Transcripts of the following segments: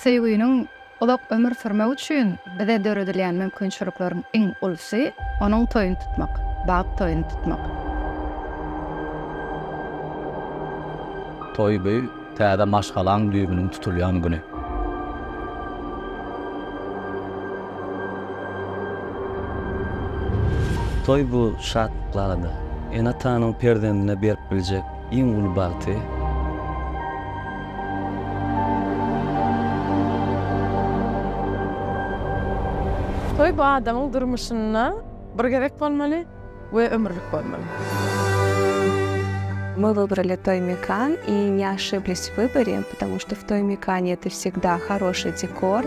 Söýginiň uzak ömür sürmegi üçin bize döredilýän mümkinçilikleriň iň ulusy onuň toýuny tutmak, bagt toýuny tutmak. Toý bu täze maşgalaň düýbüniň tutulýan güni. Toý bu şatlykly alada. Ene-atanyň perzendine berip biljek iň uly bagty. Toý bu adamyň durmuşynda bir gezek bolmaly we ömürlik bolmaly. Мы выбрали Тоймекан и не ошиблись в выборе, потому что в Тоймекане это всегда хороший декор,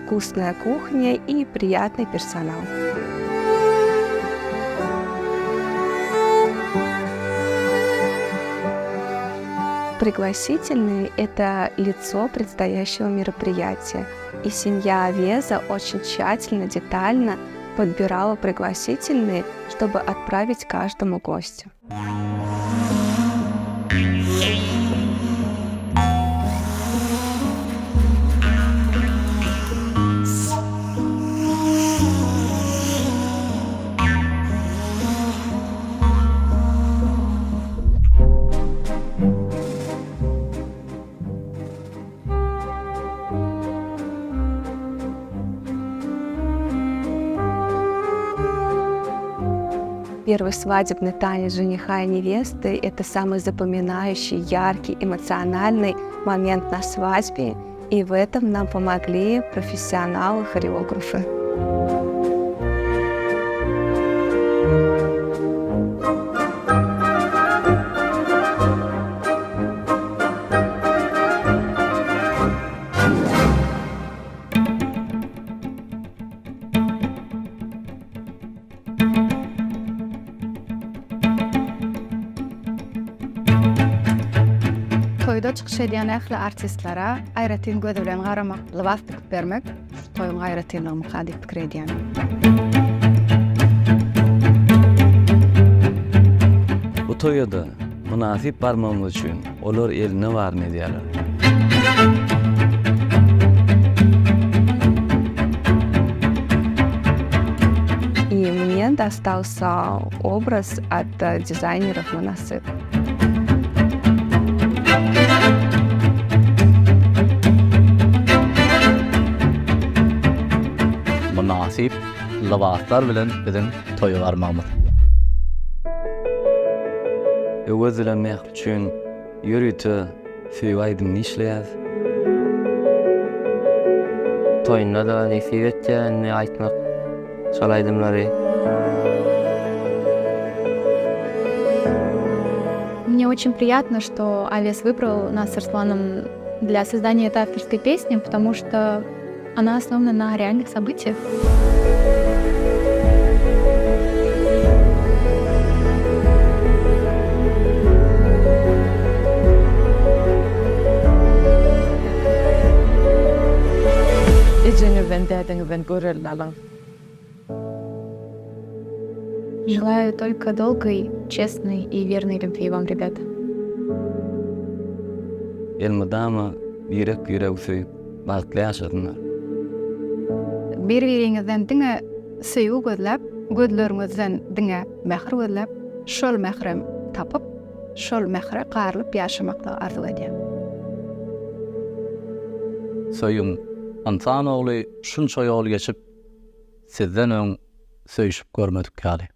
вкусная кухня и приятный персонал. Пригласительные – это лицо предстоящего мероприятия. И семья Авеза очень тщательно, детально подбирала пригласительные, чтобы отправить каждому гостю. Первый свадебный танец жениха и невесты – это самый запоминающий, яркий, эмоциональный момент на свадьбе. И в этом нам помогли профессионалы-хореографы. Toýda çykyş edýän ähli artistlere aýratyn göz bilen garamak, lybas tikip bermek şu toýuň aýratynlygymyka diýip pikir edýän. Bu toýa-da mynasyp barmagymyz üçin olar elinde baryny edýärler. И мне достался образ от э, дизайнеров Моносып. Mynasyp lybaslar bilen biziň toýa barmagymyz. Öwez bilen Mähri üçin ýörite söýgi aýdymyny işleýäs. Toýunda-da nesip etýär indi aýtmak şol aýdymlary. Мне очень приятно, что Авес выбрал нас с Арсланом для создания этой авторской песни, потому что она основана на реальных событиях. Ejeňizden, dädeňizden görelde alyň. Желаю только долгой, честной и верной любви вам, ребята. Elmydama birek-biregi söýüp, bagtly ýaşasynlar. Bir-biriňizden diňe söýgi gözläp, gözleriňizden diňe mähir gözläp, şol mährem tapyp, şol mähre garylyp ýaşamaklygy arzuw edýän. Söýüň, ynsan ogly şunça ýol geçip, sizden öň söýşüp görmedik ýaly.